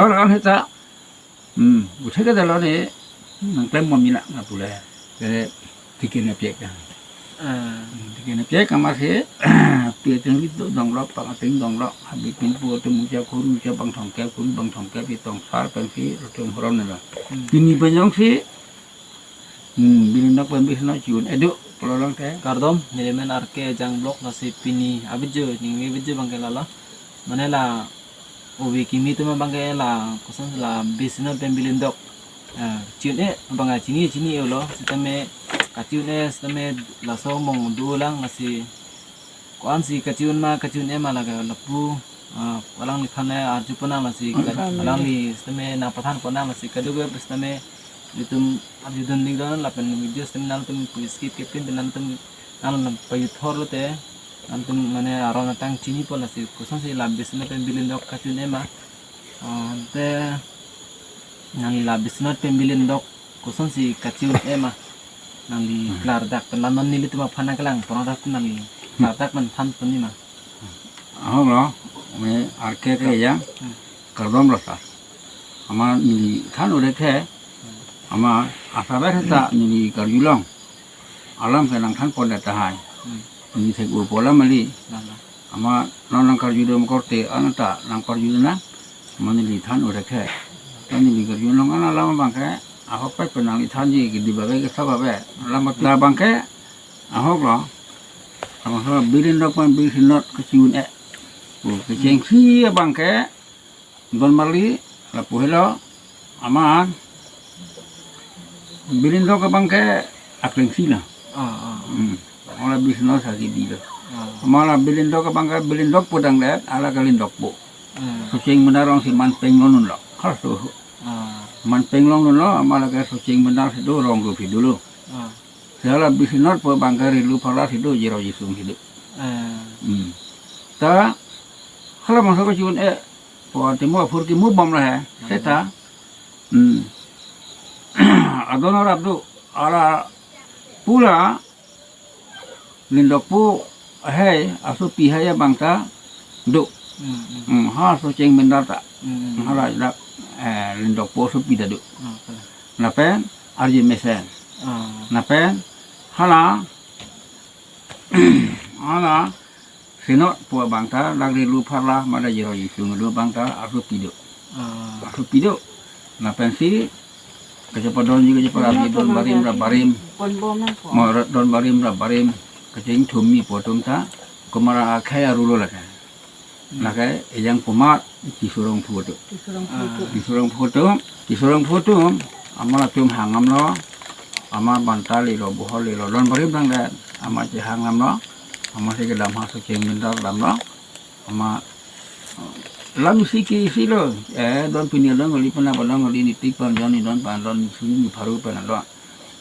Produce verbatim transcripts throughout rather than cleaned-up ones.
Orang heta, hmm, utheke dalo ne, nangklem mo mina na pule. Kere tikin na piak ya. Ah. Hmm, tikin na piak kama se, pi ating ri do donglo, pang ating donglo, habit pin pu atum uja kuru uja bang thongkep, kuru bang thongkep, pi tongsar pensi, rotum horon na. Hmm. Pini banyong si, hmm, bilindok pen bisno chi-un-e do, pulo lang te. Kardom, nelimen R K Ejang Vlog lasi pini, abiju, ningve abiju bangke lalo. Mane la, ove kimi atum bangke la, koson la bisno pen bilindok. Ah, chi-un-e, bangke chini, chini-e lo, sitame, kachi-un-e, sitame, laso mong do lang, lasi, ko-ansi kachi-un ma, kachi-un-e ma lake lapu, ah, alangliphan le arju ponnang lasi, ka-, alangli sitame nangpathan ponnang lasi, kadokave sitame, itum arjudun dingdon, lapen video sitame nangtum pu skip kepin, nangtum, nangtum payuthor lote, nangtum mane aron atang chinipo lasi, kosonsi la bisno pen bilindok kachi-un-e ma, ah, te, nangli la bisno pen bilindok, kosonsi kachi-un-e ma. Nangli klardak pen la non nelitum aphan nangkelang, porong dak nangli klardak pen than pon nima. Ahok lo, me R K ke ya, kardom lo sar. Ama neli than ore ke, ama asar ta neli karjulong. Alam ke nangthan pon tahai. Hmm. Neli thek-o pu alam kali. Lalo. Ama non nangkarju dam korte, anta nangkarju na. Ama neli than ore ke. Neli karjulong an alam bangke, ahok pai pen nangli thanji ke di babe ke sa babe. Alam ta bangke, ahok lo. Ama so bilindok pen bisnot kachi-un-e. O, kechengsi bangke, don marli, lapu helo, ama, bilindok bangke aklengsi lo. Ah, ah. Hmm. Ola bisno sa kidi lo. Ah. Ama la bilindok bangke bilindok pu dang det, hala ke lindokpo. Hmm. Socheng bendar along si man peng longdunlo. Khas tu. Ah. Man peng longdunlo, ama lake socheng bendar si do, rong rup si dolo. Ah. Hala bisnot pu bangke Rilu Pharla si do, Jiroi Jisung si do. Ah. Hmm. Ta, hala bangso kachi-un-e, pu timo aphur kimu bom lo he, seta. Hmm. Adon arap do, hala pu la, lindokpo hei, asopi hei abang ta do. Hmm, hmm. Hmm, ha socheng bendar ta. Hmm. Hala dak, eh, lindokpo asopi ta do. Ah, pala. Lapen, arje mesen. Ah. Lapen, hala, hala, sinot pu abang ta, dak Rilu Pharla, mada Jiroi Jisung do abang ta, asopi do. Ah. Asopi do. Lapen si, kachepadonji, kacheparapji, don barim, rap barim. Pon bom nangpo. Mo rat don barim, rap barim. Kachingthum mi pu atum ta, komat akhei aru lo lake. Hmm. Lake, ejang komat, Tisurong phu atum. Tisurong phu atum. Ah. Tisurong phu atum, Tisurong phu atum, ama latum hang damlo, ama banta lelo, bohor lelo, don barim tang det, ama chehang damlo, ama si kedam ha socheng bendar damlo, ama, lam isi ke isi lo, eh, don pini don kali, pena padon kali, nitik pen don, ni don pen don, sini ni pharu pen don.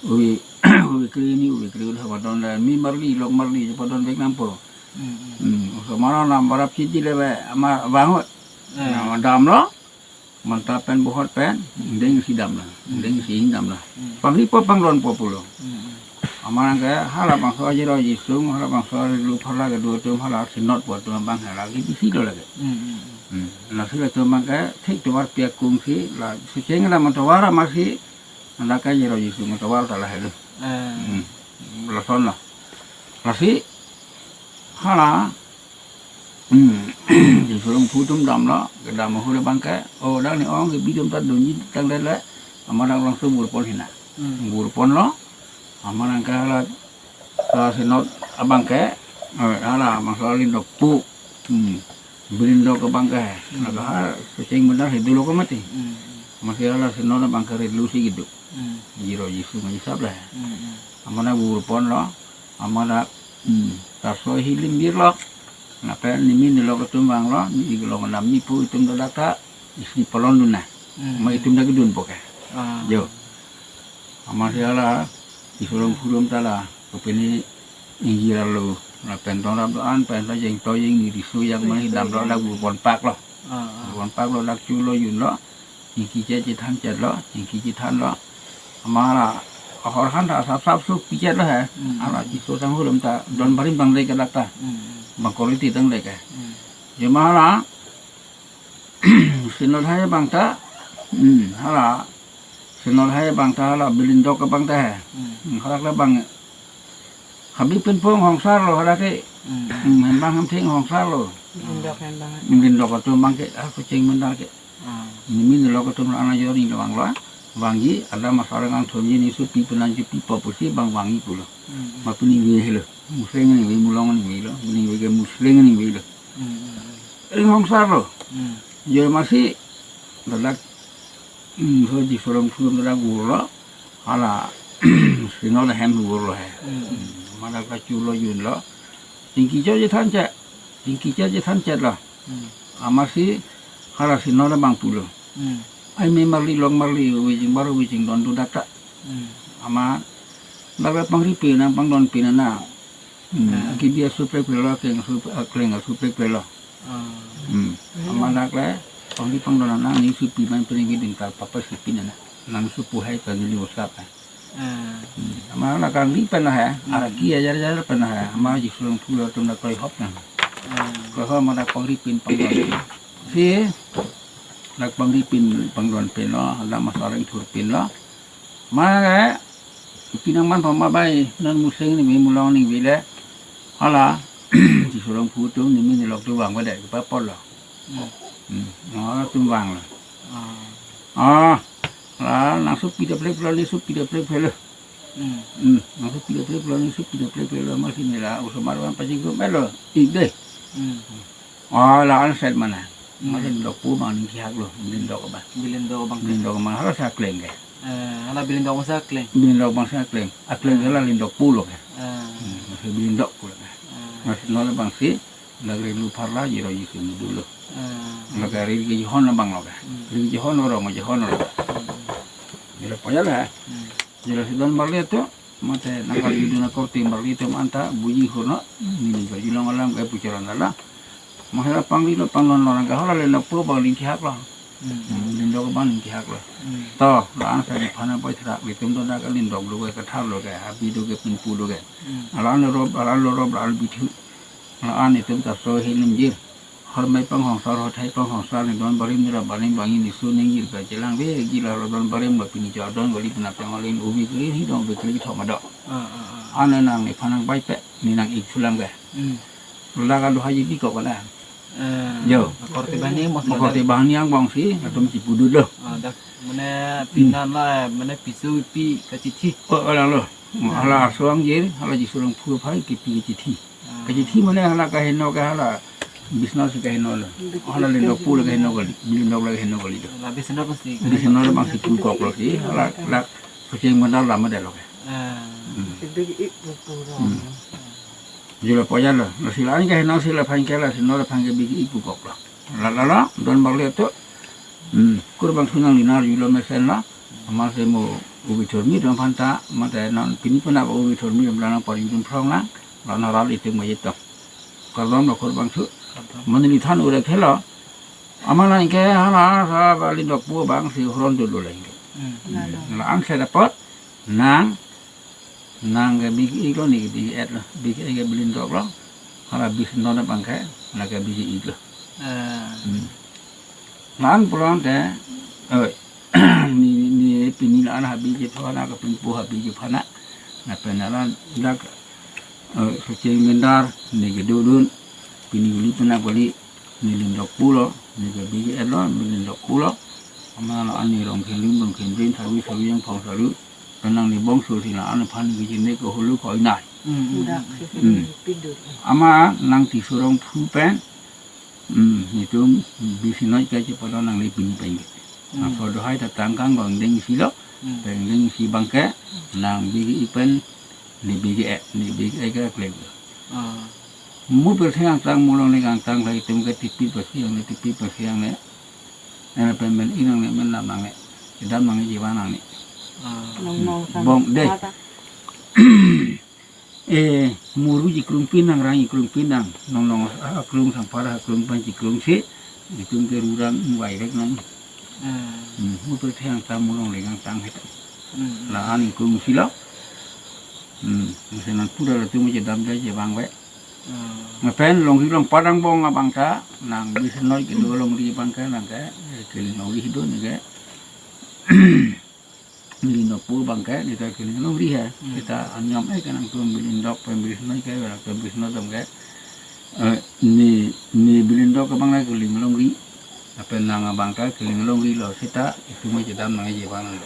Ove, ove kri ni, ove kri udah padon le, mi marli, lok marli, padon vek nangpo. Hmm, hmm. Hmm, so mara nam barap chiti le be, ama bangot. Hmm. Nama damlo, manta pen bohor pen, deng si damlo, hmm, deng si hing damlo. Hmm. Pangri po pangron po pulo. Hmm, hmm. Ama nang ke, hala bangso Jiroi Jisung, hala bangso Rilu Pharla kedo atum, hala sinot pu atum abang hala ke isi lo lake. Hmm, hmm, hmm. Hmm. Lasi latum abang ke, thik tovar piak kung si, la, socheng la man tovar ama si, anta ke Jiroi Jisung tovar ta lahelo. Eh. Hmm. Lason lo. Lasi, hala, hmm, Tisurong phu atum damlo, kedam ahut abang ke, o, dak ni ong, kebi atum ta dunji tang det le, ama dak langsung bur pon hina. Hmm. Bur ponlo, ama nang ke hala, ah, sinot abang ke, eh, hala, masalah lindokpo, hmm, bilindok abang ke, hmm, lake ha, socheng bendar si dolo ke mati. Hmm. Masi hala sinot abang ke Rilu si kedo. Hmm. Jiroi Jisung aji sap le. Hmm, hmm. Ama dak bur ponlo, ama dak, hmm, ta soi hilim birlo. Lapen nimi nilok atum vanglo, nilok nam nipu itum dak ta, isi palon dun na. Hmm. Ama itum dak kedun po ke. Ah. Jo. Ama si hala, Tisurong phu atum ta la, kopine ingjir arlo, lapen ton rap do-an, pen ta jeng to jeng ni riso yang mani damlo dak bur pon pak lo. Ah, ah. Bur pon pak lo dak chulo junlo. Chingki chet chethan chet lo, chingki chethan lo. Ama la, ahor han ta sap sap su pi chet lo he. Hmm. Hala Tisurong phu atum ta, don barim tang det ke dak ta. Hmm. Bang quality tang det ke. Hmm. Jema hala, Sinol hai abang ta, hmm, hala, sinol hai abang ta hala Bilindok abang ta he. Hmm. Hmm, hala abang, Habib pen pong hongsar lo hala ke. Hmm. Hmm, Hembang Hamthing hongsar lo. Bilindok Hembang. Bilindok atum abang ke, ah, Socheng Mendar ke. Hmm. Nimi nelok atum la ana jor ni lo vanglo. Vangji, ada masalah ngang thomji ni supi penang ji pipo pusi abang vangji pulo. Hmm. Ma pini ve helo. Museng ni ve, Mulong ni ve lo. Pini ve ke Museng ni ve lo. Hmm. Ring hongsar lo. Hmm. Jor masi, ladak, hmm, so Jisu Rongphar ladak vurlo. Hala, Sinol ahem vurlo he. Hmm. Hmm, ma ladak ta chulo junlo. Chingki chot je than che. Chingki chot je than che lo. Hmm. Amatsi hala Sinol abang pulo. Hmm. Ai me marli long marli, ove jing bar ove jing don do dak ta. Hmm. Amat, ladak pangri pin nang pangdon pin nang. Hmm. Hmm. Aki dia suprek pelo, akleng sup-, akleng suprek pelo. Ah. Hmm. Amat dak le, pangri pangdon nang, ni supi man pini giding tal papa supi nang. Nang supu hai ta neli usap hai. Ah. Hmm. Amat la kangri pen he, hmm, araki ajar ajar pen he, amat Jisu Rongphar atum la kloi hop nang. Ah. Kloi hop amat dak pangri pin pangdon. Si, dak pangri pin pangdon pin lo, dak masalah thur pin lo. Ma le, ipi nang man pama bai, non Museng ni ve, Mulong ni ve le. Hala, Jisu Rongphar atum nimi nelok atum vang pada, kepapol lo. Hmm. Hmm, hala atum vang lo. Ah. Ah, la, nang supi daplek pelo, ni supi daplek pelo. Hmm. Hmm, nang supi daplek pelo, ni supi daplek pelo, amatsi nela, osomar abang pachingrum pelo, ik dei. Hmm. Oh, la-an set mana. Hmm. Bilindok pu abang ningkihak lo, Bilindok abang. Bilindok abang. Bilindok abang, hala si akleng ke. Eh, hala Bilindok abang si akleng. Bilindok abang si akleng. Akleng ke la Lindok pulo ke. Eh. Hmm, masi Bilindok pulo ke. Eh. Masi Sinol abang si, lagre lu pharla, jiro jisi mudu lo. Eh. Lagre ri ke jihon abang lo ke. Hmm. Ri ke jihon lo, rong jihon lo. Hmm. Jiro paya la. Hmm. Jiro si don barli atum, mate nangkal juduna korte barli atum anta, buji hurno, nini ka julong alam ke pucharan dala. Mahera pangri lo pangdon lo nang kahora le lo po bang ningkihak lo. Hmm. Hmm, Lindok abang ningkihak lo. Hmm. To, la-an sa ni phana poi thra, itum to dak Lindok lo ke kathar lo ke, abi lo ke pinpu lo ke. Hmm. La-an lo rob, la-an lo rob, la-an bithu. La-an itum ta so hilim jir. Hormai panghongsar, hothai panghongsar ni don barim ni ra barim bang ini su ning jir ka chelang ve, jila lo don barim ba pini cha don gali pina peng olin ubi kri hi don ubi kri thom ado. Ah, ah, ah. Ane nang ni phanang pai pe, ni nang ik sulang ke. Hmm. Laga lo haji bikok kala. Eh, yo. Korte bahani mo ma korte bahani angbong si, atum si pudut lo. Ah, dak, mane pinan la, mane pisu pi kachithi. Oh, hala lo. Hmm. Hala aswang jir, hala Jisu Rongphar phai kipi kachithi. Ah. Kachithi mane hala kaheno ke hala business kaheno lo. Hala Lindok pu lo kaheno kali, Bilindok lo kaheno kali lo. La business pasti. Business lo bang si pu kok lo si, hala la Socheng Mendar lama de lo ke. Ah. Hmm. Big ik pu pu lo. Hmm. Jula poja lo, lo sila ni kaheno sila phan ke la, sino la phan ke big ik pu kok lo. La la la, don barli atum. Hmm, kurbang sunang linar julo mesen la. Amatsi mo ubi thurmi don phanta, mate non pini puna ubi thurmi don nang pari don phrong nang. La na ral itum ma yetong. Kardom lo kurbang su. Kardom. Mane ni than ure khelo. Amat nang ke hala sa ba Lindok pu abang si huron dulu lagi. Hmm. La la. La-an sa dapat nang, nang ke big ik lo, ni ke big et lo, big et ke Bilindok lo. Hala bis non abang ke, la ke big ik lo. Ah. Hmm. La-an pulang te, eh, ni, ni pini la-an habi chephana ke pinpu habi chephana. Lapen la-an dak, eh, Socheng Mendar, ni kedodun, pini uli pena kali, ni Lindok pu lo, ni ke big et lo, ni Lindok pu lo. Amat la-an ni rong khenlim, rong khenbrin, saru, saru yang phong saru. Penang ni bong sul si la-an aphan ni kejine ke hulu ko inai. Hmm, hmm. Dak, hmm, si pidun. Amat nang Jisu Rongphar pen, hmm, itum bisi noi kache pada nang le pini pen. Hmm. Aso do hai ta tangkang ko deng si lo, hmm, deng deng si abang ke, nang big ik pen, ni big et, ni big et ke klek. Ah. Mu per siang tang, mu long ni kang tang, la itum ke tipi pasi yang ni, tipi pasi yang ni. Eh, pen men inang ni, men nam nang ni. Dam nang ni, jiwa nang ni. Ah. Nong nong. Hmm. Bong dei. Mata. Eh, muru jikrung pinang, rang jikrung pinang, nong nong akrung sang para akrung pan jikrung si, itum ke rurang vai rek nang. Hmm. Hmm, mu per theng ta mu long lengang tang het. Hmm. La-an jikrung si lo. Hmm, mesen nang pura lo tu mu je dam jai je bang ve. Hmm. Lapen longri longpat angbong abang ta nang Biswanath kedo longri abang ke nang ke, eh, keling longri do ne ke. Bilin dokpo abang ke, ne ta keling longri he. Hmm. Seta aniom eh ke nangtum Bilin dok pen Biswanath ke, wala pen Biswanath dam ke. Eh, ne, ne Bilin dok abang la keling longri. Lapen nang abang ta keling longri lo seta, itum chedam nangji abang nang.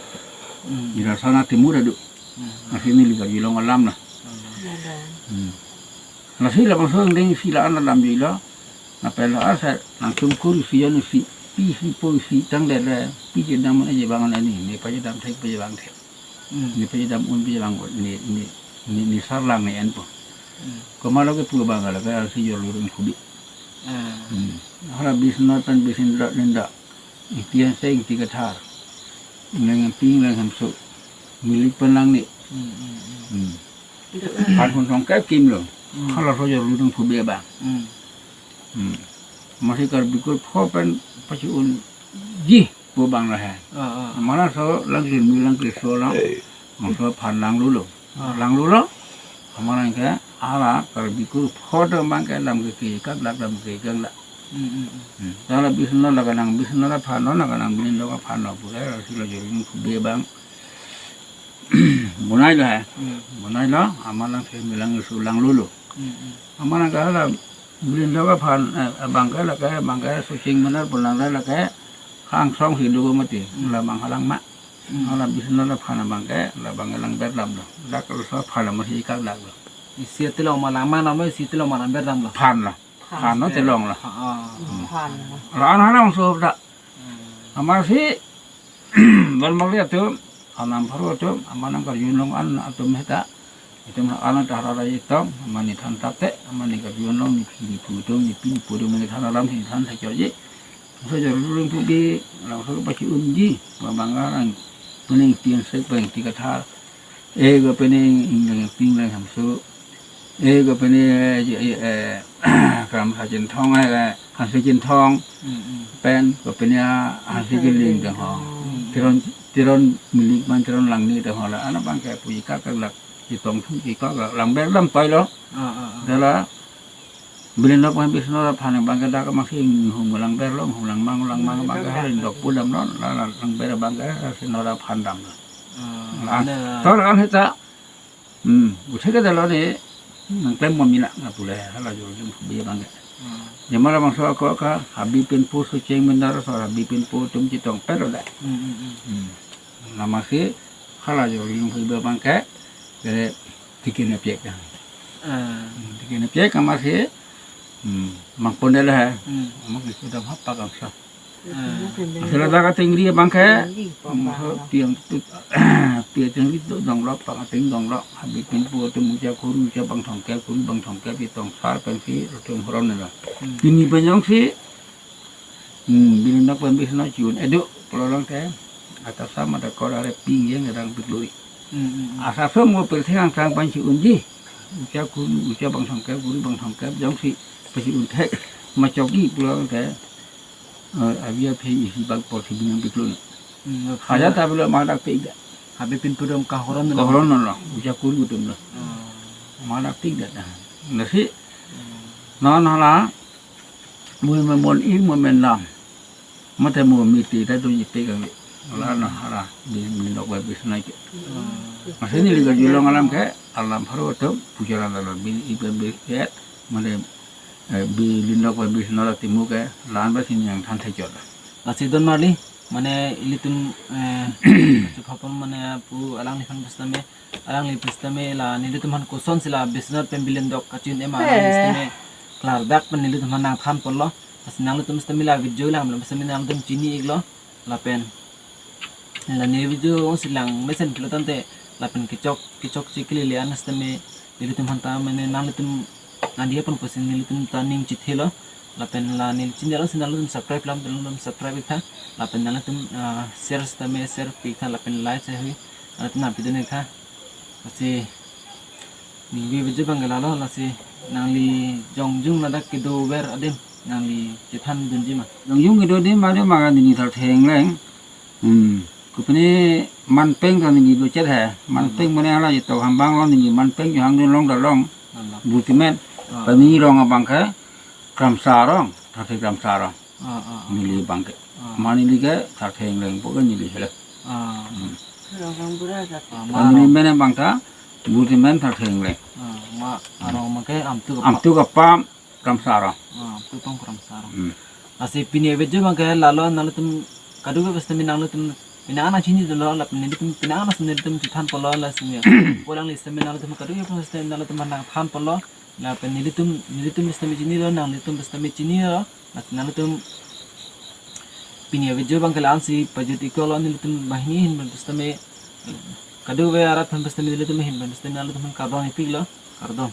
Hmm. Ira sana timur adu. Hmm. Lasi neli karjulong alam na. Hmm. Hmm. Lasi labangso angdeng isi la-an alam jui lo. Lapen la-an sa nangtum kur isi jon isi, pi isi po isi tangdet le, pi chedam nangji abang nang ne, ne pachedam thek pachebang thek. Hmm. Ne pachedam un pachebang un, ne, ne, ne, ne sarlang ne enpo. Hmm. Komat lo kepu abang la ke arsi jor luring kubi. Hmm. Hmm. Hala Biswanath pen Bisin dok Linda. Ingti anse Ingti Kathar. Ingleng Ingti Ingleng Hamso. Milik pen lang ne. Hmm, hmm, hmm. Hmm. Phan hun tong ke kim lo. Hmm. Hala so jor luring kubi abang. Hmm. Hmm. Amatsi Karbi kur pho pen pasi unji pu abang la he. Ah, ah. Amat laso lang kirmi lang kirso lang. Eh. Amatsi phan langlo lo. Ah. Langlo lo. Amat nang ke hala Karbi kur pho do abang ke lam ke ke kak lak lam ke kak lak. Hmm, hmm, hmm. Hmm. Hala Biswanath la kanang Biswanath aphan lo, la kanang Bilin dok aphan lo pu ke, lasi la jor luring kubi abang. Bonai lo he. Hmm. Bonai lo, amat lang se milang su langlo lo. Hmm, hmm. Amat nang ke hala Bilin dok aphan, eh, abang ke la ke, abang ke Socheng Bendar pu lang la ke, Hangsong si do mati, hmm, labang halang ma. Hmm. Hala Biswanath aphan abang ke, labang ke lang ber dam lo. Dak lo so phan lo amatsi kak dak lo. Isi ati lo ma lang ma namo, isi ati lo ma lang ber dam lo. Phan lo. Phan. Phan lo telong lo. Ah, ah. Hmm. Phan lo. La-an hala so da. Hmm. Amatsi, Don Marli atum, Alam Pharo atum, amat nang karjulong an atum seta. Itum an ta hara rai tong, amat ne than tap te, amat ne karjulong ne phi ne phu atum, ne pi ne po atum ne than alam si than sa choji. So jor luring kubi, labangso pasi unji, abang arang, pening tiang sek pening tiga thar. Eh, ko pening Ingleng Ingti Ingleng Hamso. Eh, ko pening, eh, eh, Kram Sa Chinthong, eh, Hanse Chinthong. Hmm, hmm. Pen, ko pening, ah, Hanse Kiling tang ho. Hmm. Teron, Teron Milik man Teron Langni tang ho la. Ana abang ke puji kak kak lak, chetong thu ji kak lak. Lang ber dam toi lo. Ah, ah, ah. Dala, Bilin dok pen Biswanath aphan abang ke dak amatsi hum lang ber lo, hum lang mang, lang mang abang ke Bilin dok pu dam lo, la, la, lang ber abang ke Biswanath aphan dam lo. Ah, la-an, ne to la-an seta. Hmm, uthe ke dalo ne, nang klem mo mina, nang pule, hala jor luring kubi abang ke. Hmm. Jama labangso ako ka, Habibpinpo Socheng Bendar so, Habibpinpo atum chetong pet lo da. Hmm, hmm, hmm. Hmm. Amatsi, hala jor luring kubi abang ke, ke, tikin apiak ya. Ah. Hmm, tikin apiak amatsi, hmm, mangpon dala he. Hmm. Amat ke sudah hap pakam sa. Ah. Sila dak atengri abang ke, hmm, so tiang tu, tiang atengri tu dong lo, pang ateng dong lo, Habibpinpo atum uja kuru, uja bang thongkep, kuru bang thongkep, itong sar pensi, rotum horon nela. Hmm. Pini pen jongsi, hmm, Bilin dok pen Biswanath chi-un edo, pulo lang ke, ata sama da kor are ping jeng rang pikluri. Hmm, hmm, hmm. Asa so mo pertheng ang sang pen chi-unji, uja kuru, uja bang thongkep, kuru bang thongkep, jongsi, pasi un thek, ma choki pulo lang ke, Eh, avi aphi isi bak porsi binong piklo na. Hmm, okay. Aja ta bilo madak tik da. Habibpinpo atum kahoron lo. Kahoron lo, uja kuru atum lo. Hmm. Madak tik da ta. Lasi, hmm, non hala, mo men mon ir mo men lam. Mate mo miti ta do jipe kang. Hala na hala, Bilin dok pen Biswanath ke. Hmm. Amatsi neli karjulong alam ke, Alam Pharo atum, pujaran alam, Bilin ipen Biswanath, mate eh, Bilin dok pen Biswanath atimu ke, la-an pensi nangthan thek chot. Lasi Don Marli, mane ilitum, eh, chupapon mane pu alangliphan pusitame, alangli pusitame la nelitum aphan kosonsi la Biswanath pen Bilin dok kachin ema, eh, alangli pusitame klardak pen nelitum aphan nangthan ponlo. Lasi nanglitum pusitame la video lang, pusitame nanglitum chini iklo. Lapen la ne video ongsi lang mesen pulo tangte lapen kechok kechok chikili le anas tame nelitum aphan ta mane nanglitum nangdiya pon pusi nelitum ta ning chithelo. Lapen la neli channel si nanglitum subscribe lam nanglitum subscribe iktha. Lapen nanglitum, ah, share tame share iktha lapen like se hui nanglitum nangpidun iktha. Lasi neli video abang ke lalo, lasi nangli jongjung ladak kedover adim nangli chethan dunji ma? Jongjung kedo adim adim ma neli thar theklong. Hmm. Kopine manpeng ta neli do chet he. Manpeng mane hala jetok hambang lo neli manpeng johang dun long da long. Lalo. Butimen. Ah. Pini rong abang ke Kramsa rong, Tharthe Kramsa rong. Ah, ah, ah. Neli abang ke. Ah. Ma neli ke Tharthe Engleng pu ke neli helo. Ah. Hmm. Ah, ma neli arong. Men abang ta, murti men Tharthe Engleng. Ah, ma arong abang ke Amtuk Apa. Amtuk Apa Kramsa rong. Ah, Amtuk Apa Kramsa rong. Hmm. Lasi pini video abang ke lalo nanglitum kadokave pusitame nanglitum pini an nangchinidunlo, lapen nelitum pini an nelitum chethan polo lasi. Pu alangli sitame nanglitum kadokave pusitame nanglitum nangthan polo. Lapen nelitum, nelitum pusitame chinilo, nanglitum pusitame chinilo. Lapen nanglitum pini video abang ke la-ansi pajut iklo, nelitum banghini ahin pen pusitame, kadokave arat pen pusitame nelitum ahin pen pusitame nanglitum kardom ipiklo, kardom.